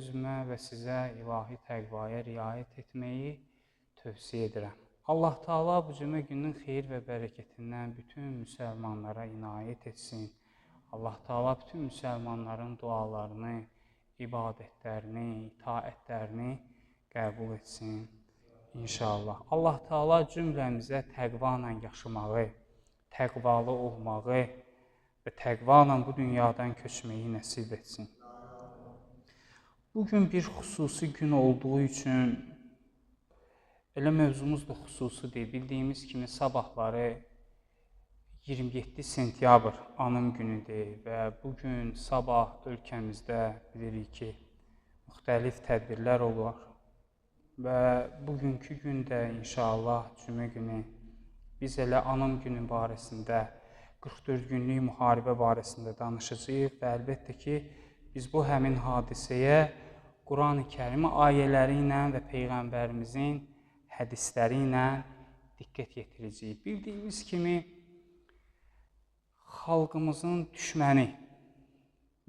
özümə və sizə ilahi təqvaya riayət etməyi tövsiyə edirəm. Allah Teala bu cümə gününün xeyir və bərəkətindən bütün müsəlmanlara inayət etsin. Allah Teala bütün müsəlmanların dualarını, ibadətlərini, itaətlərini qəbul etsin inşallah. Allah Teala cümləmizə təqva ilə yaşamağı, təqvalı olmağı və təqva ilə bu dünyadan köçməyi nəsib etsin. Bugün bir xüsusi gün olduğu üçün elə mövzumuz da xüsusidir. Bildiyimiz kimi sabahları 27 sentyabr anım günüdür və bugün sabah ölkəmizdə bilirik ki, müxtəlif tədbirlər olar və bugünkü gündə inşallah cümə günü biz elə anım günü barəsində, 44 günlük müharibə barəsində danışacağıq və əlbəttə ki, biz bu həmin hadisəyə Quran-ı Kərim ayələri ilə və Peyğəmbərimizin hədisləri ilə diqqət yetirəcəyik. Bildiyimiz kimi, xalqımızın düşməni,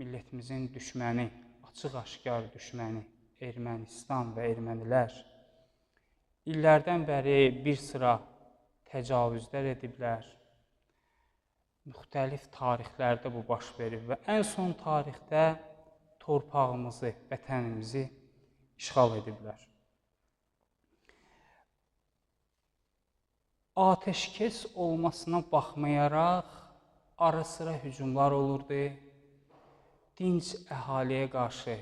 millətimizin düşməni, açıq-aşkar düşməni Ermənistan və ermənilər illərdən bəri bir sıra təcavüzlər ediblər. Müxtəlif tarixlərdə bu baş verib və ən son tarixdə torpağımızı, vətənimizi işğal ediblər. Atəşkəs olmasına baxmayaraq ara-sıra hücumlar olurdu. Dinc əhaliyə qarşı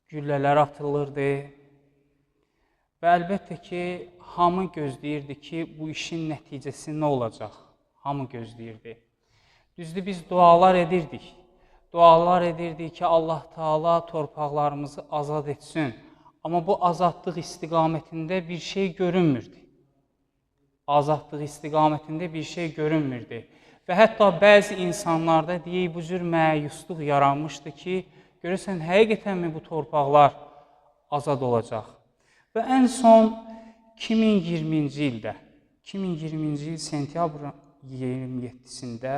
güllələr atılırdı. Və əlbəttə ki, hamı gözləyirdi ki, bu işin nəticəsi nə olacaq? Hamı gözləyirdi. Düzdür, biz dualar edirdik. Dualar edirdik ki, Allah Teala torpaqlarımızı azad etsin. Amma bu azadlıq istiqamətində bir şey görünmürdü. Azadlıq istiqamətində bir şey görünmürdü. Və hətta bəzi insanlarda deyək, bu cür məyusluq yaranmışdı ki, görürsən, həqiqətənmi bu torpaqlar azad olacaq? Və ən son 2020-ci ildə, 2020-ci il sentyabrın 27-sində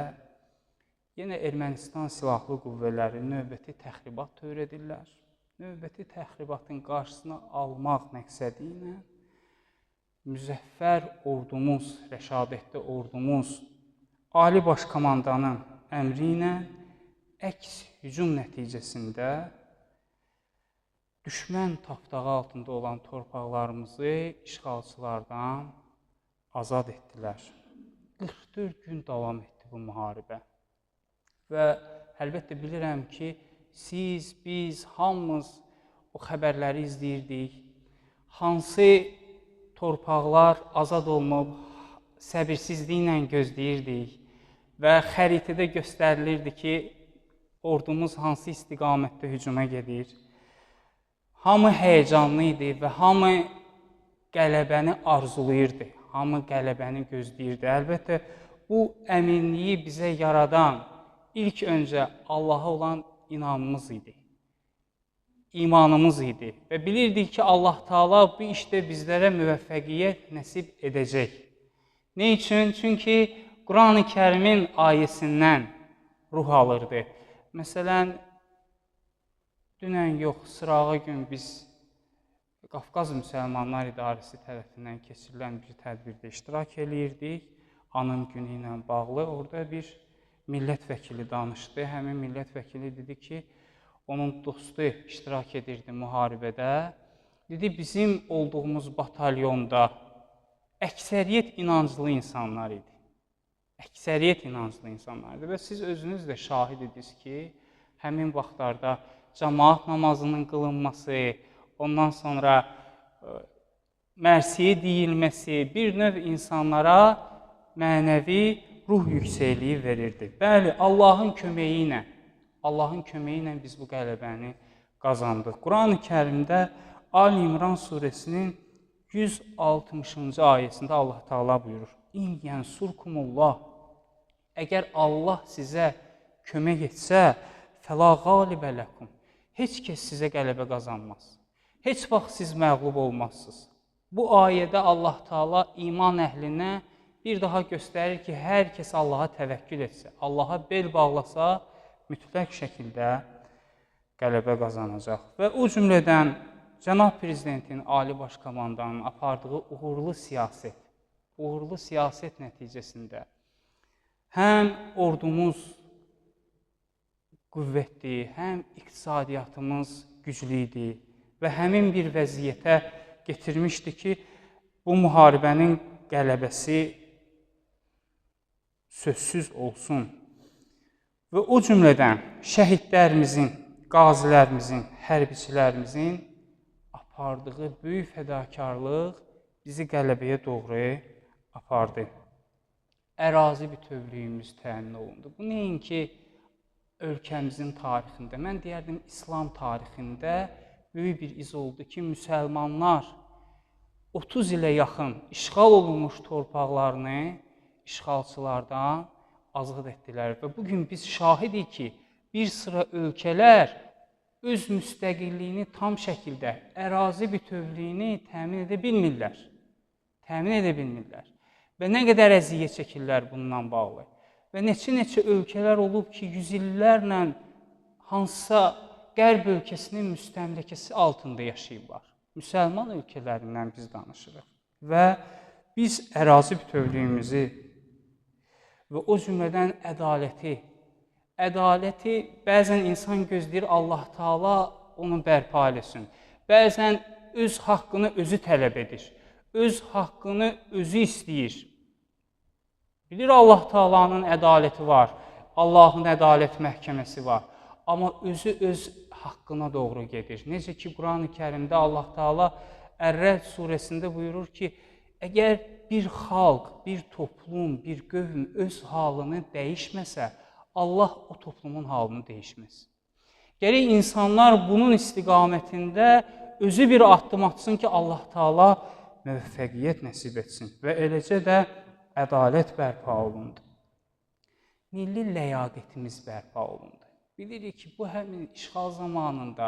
yenə Ermənistan silahlı qüvvələri növbəti təxribat törədirlər. Növbəti təxribatın qarşısını almaq məqsədi ilə müzəffər ordumuz, rəşadətli ordumuz Ali Baş Komandanın əmri ilə əks hücum nəticəsində düşmən tapdağı altında olan torpaqlarımızı işğalçılardan azad etdilər. 44 gün davam etdi bu müharibə. Və əlbəttə bilirəm ki, siz, biz, hamımız o xəbərləri izləyirdik. Hansı torpaqlar azad olunub, səbirsizliklə gözləyirdik və xəritədə göstərilirdi ki, ordumuz hansı istiqamətdə hücuma gedir. Hamı həyəcanlı idi və hamı qələbəni arzulayırdı, hamı qələbəni gözləyirdi. Əlbəttə, bu əminliyi bizə yaradan ilk öncə Allaha olan inanımız idi, imanımız idi və bilirdik ki, Allah Teala bu işdə bizlərə müvəffəqiyyət nəsib edəcək. Nə üçün? Çünki Quran-ı Kərimin ayəsindən ruh alırdı. Məsələn, dünən yox, sırağa gün biz Qafqaz Müsəlmanlar İdarəsi tərəfindən keçirilən bir tədbirdə iştirak eləyirdik. Anım günü ilə bağlı. Orada bir millət vəkili danışdı. Həmin millət vəkili dedi ki, onun dostu iştirak edirdi müharibədə. Dedi, bizim olduğumuz batalyonda əksəriyyət inanclı insanlar idi. Əksəriyyət inanclı insanlar idi. Və siz özünüz də şahid idiniz ki, həmin vaxtlarda cəmaat namazının qılınması, ondan sonra mərsiyə deyilməsi bir növ insanlara mənəvi ruh yüksəkliyi verirdi. Bəli, Allahın köməyi ilə biz bu qələbəni qazandıq. Quran-ı Kərimdə Ali İmran surəsinin 160-cı ayəsində Allah Teala buyurur: İn yensurkumullah. Əgər Allah sizə kömək etsə, fəla qalibə ləkum. Heç kəs sizə qələbə qazanmaz. Heç vaxt siz məğlub olmazsınız. Bu ayədə Allah Teala iman əhlinə bir daha göstərir ki, hər kəs Allaha təvəkkül etsə, Allaha bel bağlasa, mütləq şəkildə qələbə qazanacaq. Və o cümlədən cənab prezidentin, Ali Baş Komandanın apardığı uğurlu siyasət nəticəsində həm ordumuz qüvvətli, həm iqtisadiyyatımız güclü idi və həmin bir vəziyyətə getirmişdi ki, bu müharibənin qələbəsi sözsüz olsun. Və o cümlədən şəhidlərimizin, qazilərimizin, hərbiçilərimizin apardığı böyük fədakarlıq bizi qələbəyə doğru apardı. Ərazi bütövlüyümüz təmin olundu. Bu nəinki ölkəmizin tarixində, mən deyərdim İslam tarixində böyük bir iz oldu ki, müsəlmanlar 30 ilə yaxın işğal olunmuş torpaqlarını işğalçılardan azad etdilər. Və bugün biz şahidik ki, bir sıra ölkələr öz müstəqilliyini tam şəkildə, ərazi bütövlüyünü təmin edə bilmirlər. Təmin edə bilmirlər. Və nə qədər əziyyət çəkirlər bundan bağlı. Və neçə-neçə ölkələr olub ki, yüzillərlə hansısa Qərb ölkəsinin müstəmləkəsi altında yaşayıblar. Müsəlman ölkələrindən biz danışırıq. Və biz ərazi bütövlüyümüzü və o cümlədən ədaləti bəzən insan gözləyir, Allah Taala onu bərpa eləsin. Bəzən öz haqqını özü tələb edir. Öz haqqını özü istəyir. Bilir Allah Taala'nın ədaləti var, Allahın ədalət məhkəməsi var. Amma özü öz haqqına doğru gedir. Necə ki, Quran-ı Kərimdə Allah Taala Ər-Rəd surəsində buyurur ki, əgər bir xalq, bir toplum, bir qövm öz halını dəyişməsə, Allah o toplumun halını dəyişməz. Gərək insanlar bunun istiqamətində özü bir addım atsın ki, Allah Taala müvəffəqiyyət nəsib etsin və eləcə də ədalət bərpa olundu. Milli ləyaqətimiz bərpa olundu. Bilirik ki, bu həmin işğal zamanında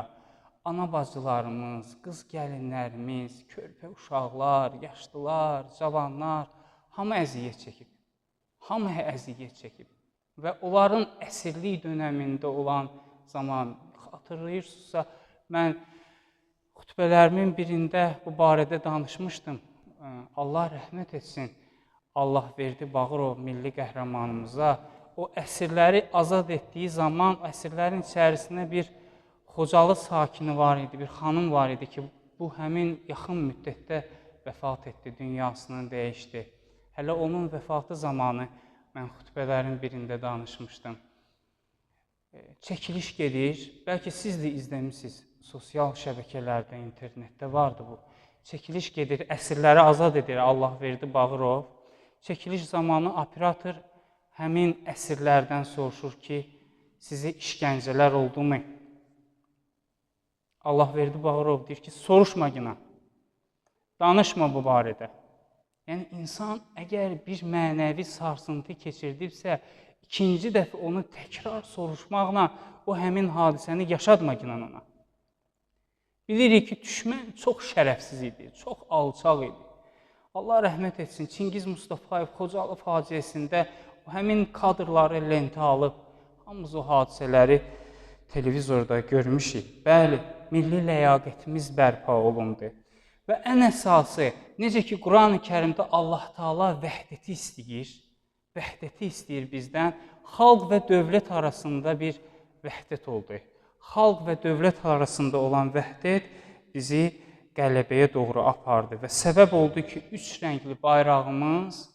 ana bacılarımız, qız gəlinlərimiz, körpə uşaqlar, yaşlılar, cavanlar hamı əziyyət çəkib. Hamı əziyyət çəkib. Və onların əsirlik dönəmində olan zaman, xatırlayırsınızsa, mən xütbələrimin birində bu barədə danışmışdım. Allah rəhmət etsin, Allahverdi Bağırov milli qəhrəmanımıza. O əsirləri azad etdiyi zaman əsirlərin içərisində bir Xocalı sakini var idi, bir xanım var idi ki, bu həmin yaxın müddətdə vəfat etdi, dünyasını dəyişdi. Hələ onun vəfatı zamanı mən xütbələrin birində danışmışdım. Çəkiliş gedir, bəlkə siz də izləmişsiniz, sosial şəbəkələrdə, internetdə vardı bu. Çəkiliş gedir, əsirləri azad edir Allahverdi Bağırov. Çəkiliş zamanı operator həmin əsirlərdən soruşur ki, sizə işgəncələr oldu mu? Allahverdi Bağırov deyir ki, soruşma günah, danışma bu barədə. Yəni, insan əgər bir mənəvi sarsıntı keçirdibsə, ikinci dəfə onu təkrar soruşmaqla o həmin hadisəni yaşatma günah ona. Bilirik ki, düşmən çox şərəfsiz idi, çox alçaq idi. Allah rəhmət etsin, Çingiz Mustafayev Xocalı faciəsində həmin kadrları lentə alıb, hamımız o hadisələri televizorda görmüşük. Bəli, milli ləyaqətimiz bərpa olundu. Və ən əsası, necə ki, Quran-ı Kərimdə Allah Taala vəhdəti istəyir, vəhdəti istəyir bizdən, xalq və dövlət arasında bir vəhdət oldu. Xalq və dövlət arasında olan vəhdət bizi qələbəyə doğru apardı və səbəb oldu ki, üç rəngli bayrağımız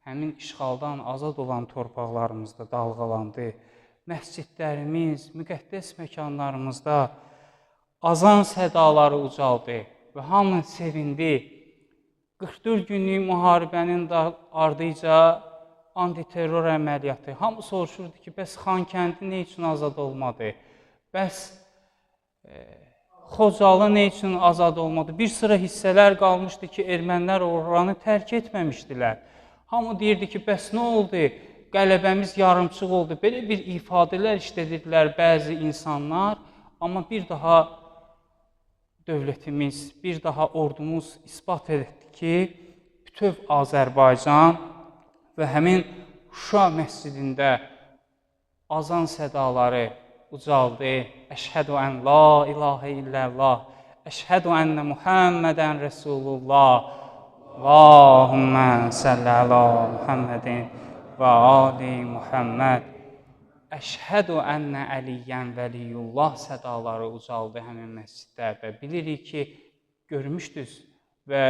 həmin işğaldan azad olan torpaqlarımızda dalğalandı. Məscidlərimiz, müqəddəs məkanlarımızda azan sədaları ucaldı və hamı sevindi. 44 günlük müharibənin ardınca antiterror əməliyyatı. Hamı soruşurdu ki, bəs Xankəndi nə üçün azad olmadı? Bəs Xocalı nə üçün azad olmadı? Bir sıra hissələr qalmışdı ki, ermənilər oranı tərk etməmişdilər. Hamı deyirdi ki, bəs nə oldu? Qələbəmiz yarımçıq oldu. Belə bir ifadələr işlədirdilər bəzi insanlar, amma bir daha dövlətimiz, bir daha ordumuz isbat etdi ki, bütöv Azərbaycan və həmin Şuşa məscidində azan sədaları ucaldı. Əşhədü ən la ilahə illallah, əşhədü ənə Muhammədən Rəsulullah. Allahümmə səlli əla Muhammedin və ali Muhammed. Əşhədü ənə Əliyyən vəliyullah sədaları ucaldı həmin məscidlərdə. Bilirik ki, görmüşdünüz və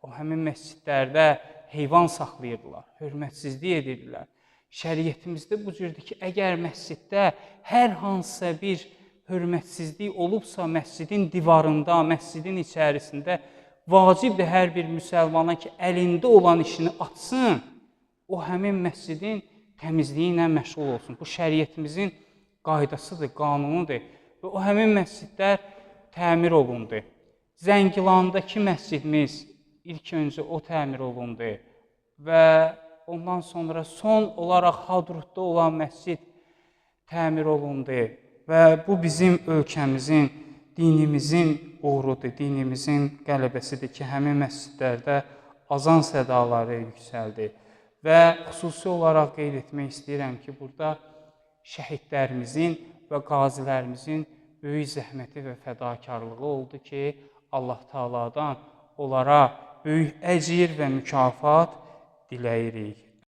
o həmin məscidlərdə heyvan saxlayırdılar, hörmətsizlik edirdilər. Şəriətimizdə bu cürdür ki, əgər məsciddə hər hansısa bir hörmətsizlik olubsa, məscidin divarında, məscidin içərisində vacibdir hər bir müsəlmana ki, əlində olan işini atsın, o həmin məscidin təmizliyi ilə məşğul olsun. Bu şəriətimizin qaydasıdır, qanunudur və o həmin məscidlər təmir olundu. Zəngilandakı məscidimiz ilk öncə o təmir olundu və ondan sonra son olaraq Hadrutda olan məscid təmir olundu və bu bizim ölkəmizin, dinimizin uğurudur, dinimizin qələbəsidir ki, həmin məscidlərdə azan sədaları yüksəldi. Və xüsusi olaraq qeyd etmək istəyirəm ki, burada şəhidlərimizin və qazilərimizin böyük zəhməti və fədakarlığı oldu ki, Allah Taala'dan onlara böyük əcr və mükafat diləyirik.